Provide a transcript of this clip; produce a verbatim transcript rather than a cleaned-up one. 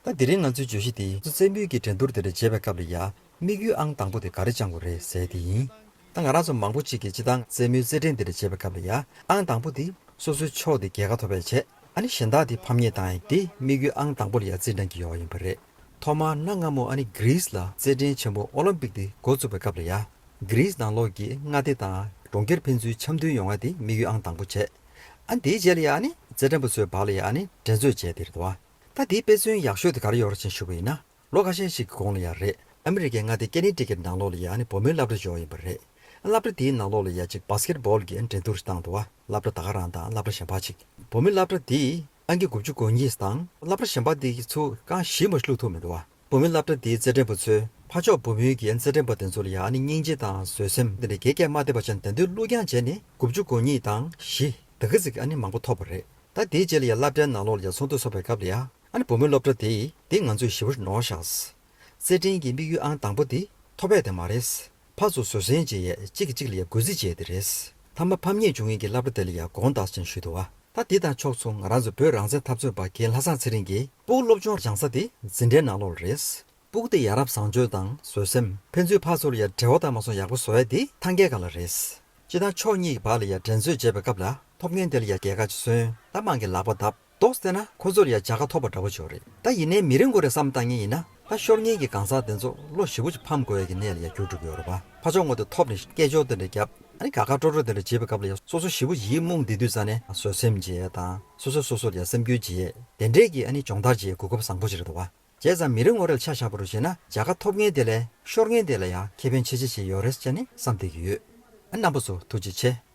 ད་དེ་རིང་ང་ཚོའི་བརྗོད་གཞི་དེ་རྩེད་མོའི་གི་འགྲན་བསྡུར་དེ་འདྲ་བྱེད་པའི་སྐབས་ལ་ཡ་དམིགས་ཡུལ་ཨང་དང་པོ་དེ་ག་རེ་བཅང་དགོས་རེད་ཟེར་དེ་ཡིན། ད་ང་རང་ཚོ་མང་པོ་ཅིག་གིས་སྤྱིར་བཏང་རྩེད་མོའི་རྩེད་འགྲན་དེ་འདྲ་བྱེད་པའི་སྐབས་ལ་ཡ་ཨང་དང་པོ་དེ་སོ་སོའི་ཕྱོགས་དེ་རྒྱལ་ཁ་ཐོབ་པའི་ཆེད། ཨ་ནི་གཞན་དག་དེ་ཕམ་ཉེས་བཏང་ཡས་དེ་དམིགས་ཡུལ་ཨང་དང་པོ་ལ་ཡ་རྩེད་འགྲན་གྱི་ཡོག་ཡིན་པ་རེད། ཐོག་མར་གནའ་སྔ་མོ་ཨ་ནི་གྷི་རིས་ལ་རྩེད་འགྲན་ཆེན་པོ་ཨོ་ལིམ་པིག་དེ་འགོ་བཙུགས་པའི་སྐབས་ལ་ཡ། གྷི་རིས་ནང་ལོགས་ཀྱི་མངའ་སྡེ་དང་གྲོང་ཁྱེར་ཕན་ཚུན་འཆམ་མཐུན་ཡོང་ཡ་དེ་དམིགས་ཡུལ་ཨང་དང་པོ་བྱས། ཨ་ནི་དེའི་རྗེས་ལ་ཡ་ཨ་ནི་རྩེད་འགྲན་པ་ཚོའི་བར་ལ་ཡ་ཨ་ནི་འགྲན་རྩོད་བྱས་དེ་རེད་དོ། ད་དེའི་དཔེ་མཚོན་ཡག་ཤོས་དེ་ག་རེ་ཡོད་རེད་ཅེས་ཞུ་བ་ཡིན་ན། ལོ་ཁ་ཤས་ཤིག་གི་གོང་ལ་ཡ་རེད། ཨ་མི་རི་ཀའི་མངའ་སྡེ་ཀེ་ནི་ཊི་ཀེཊ་ནང་ལོགས་ལ་ཡ་ཨ་ནི་བུ་མོའི་སློབ་གྲྭ་ཅིག་ཡོད་ཡིན་པ་རེད། སློབ་གྲྭ་དེའི་ནང་ལོགས་ལ་ཡ་ཅིག་བྷ་སི་ཀེཊ་བྷོལ་གྱི་འགྲན་བསྡུར་ཞིག་བཏང་འདུག་བ། སློབ་གྲྭ་ད་ག་རང་དང་སློབ་གྲྭ་གཞན་པ་ཅིག་བུ་མོའི་སློབ་གྲྭ་དེས་ཨང་ཀི་དགུ་བཅུ་གོ་གཉིས་དང་སློབ་གྲྭ་གཞན་པ་དེ་གི་ཚུར་རྐང་བཞི་མ་བླུག་ཐུབ་མི་འདུག་བ། བུ་མོའི་སློབ་གྲྭ་དེའི་རྩེད་འགྲན་པ་ཚོས་ཕར་ཕྱོགས་བུ་མོའི་གི་རྩེད་འགྲན་པ་དེ་ཚོ་ལ་ཡ་ཨ་ནི་སྙིང་རྗེ་དང་བཟོད་སེམས་དེ་འདྲ་གས་བསྐྱེད་མ་བསྡད་པ་བྱས་ནས་དེ་འདྲའི་བླུག་རྐྱང་བྱས་ནས་དགུ་བཅུ་གོ་གཉིས་དང་བཞི་དེ་ག་ཙིག་ཨ་ནི་མང་པོ་ཐོབ་པ་རེད། ད་དེའི་རྗེས་ལ་ཡ་སློབ་གྲྭའི་ནང་ལོགས་ལ་ཡ་ཚོགས་འདུ་ཚོགས་པའི་སྐབས་ལ་ཡ་ཨ་ནི་བུ་མོའི་སློབ་གྲྭ་དེས་དེ་ང་ཚོས་ཞེ་པོ་ནོར་བཞག་རྩེད་འགྲན་གྱི་དམིགས་ཡུལ་ཨང་དང་པོ་དེ་ཐོབ་ཡས་དེ་མ་རེད། ཕར་ཚུར་བཟོད་བསྲན་བྱེད་ཡས་གཅིག་གིས་གཅིག་ལ་ཡ་གུས་བརྩི་བྱེད་ཡས་དེ་རེད། མཐའ་མ་ཕམ་ཉེས་བྱུང་མཁན་གྱི་སློབ་གྲྭ་དེ་ལ་ཡ་དགོངས་དག་ཅེས་ཞུས་འདུག་བ། ད་འདི་དང་ཕྱོགས་མཚུངས་ང་རང་ཚོ་བོད་རང་བཙན་འཐབ་རྩོད་པ་རྒན་ལྷ་བཟང་ཚེ་རིང་གིས་སྤུ་གུ་སློབ་སྦྱོང་སྦྱང་ས་དེ་འཛིན་གྲྭའི་ནང་ལོགས་ལ་རེད། སྤུ་གུ་དེ་ཡ་རབས་བཟང་སྤྱོད་དང་བཟོད་སེམས་ཕན་ཚུན་ཕར་ཚུར་ལ་ཡ་འབྲེལ་བ་དང་མ་སོང་ཡག་པོ་བཟོ་ཡ་དེ་ཐང་གའི་སྒང་ལ་རེད། སྤྱིར་བཏང་ཕྱོགས་གཉིས་ཀྱི་བར་ལ་ཡ་འགྲན་རྩོད་བྱེད་པའི་སྐབས་ལ་ཐོབ་མཁན་དེ་ལ་ཡ་རྒྱལ་ཁ་ཅིག་སོན་ད་དམངས་ཀྱི་ལག་པ་བརྡབ་མདོག་བལྟས་ན་ཁོ་ཚོ་ལ་ཡ་བྱ་དགའ་ཐོབ་པ་འདྲ་པོ་ཅིག་ཡོད་རེད། ད་ཡིན་ནའི་མི་རེ་ངོ་རེ་བསམ་བཏང་མཁན་ཡིན་ན་ད་ཤོར་མཁན་གྱི་གང་ཟག་དེ་ཚོ་བློ་ཞེ་པོ་ཅིག་ཕམ་དགོས་ཡ་གི་གནས་ལ་ཡ་འགྱུར་འགྲོ་གི་ཡོད་རེད་པ། ཕར་ཕྱོགས་ངོས་དེ་ཐོབ་ནས་སྐད་ཅོར་དེ་འདྲ་བརྒྱབ་ཨ་ནི་དགའ་དགའ་སྤྲོ་སྤྲོ་དེ་འདྲ་བྱེད་པའི་སྐབས་ལ་ཡ་སོ་སོ་ཞེ་པོ་ཡིད་རྨོངས་བསྡད་དུས་ཙ་ནས་བཟོད་སེམས་བྱེད་ཡ་དང་སོ་སོ་སོ་སོ་ལ་ཡ་སེམས་འགུལ་བྱེད་ཡ་དེ་འདྲས་ཀྱི་ཨ་ནི་སྦྱོང་བརྡར་བྱེད་ཡ་གོ་སྐབས་བཟང་པོ་ཅིག་རེད་འདུག་བ། བྱས་ཙང་མི་རེ་ངོ་རེ་ལ་ཆ་བཞག་པ་རུ་བྱས་ན་བྱ་དགའ་ཐོབ་མཁན་དེ་ལས་ཤོར་མཁན་དེ་ལ་ཡང་ཁེ་ཕན་ཆེ་ཆེ་ཞིག་ཡོད་རེད་ཅེས་ནི་བསམ་བསྡད་ཀྱི་ཡོད། ཨ་རྣམ་པ་ཚོ་ཐུགས་རྗེ་ཆེ།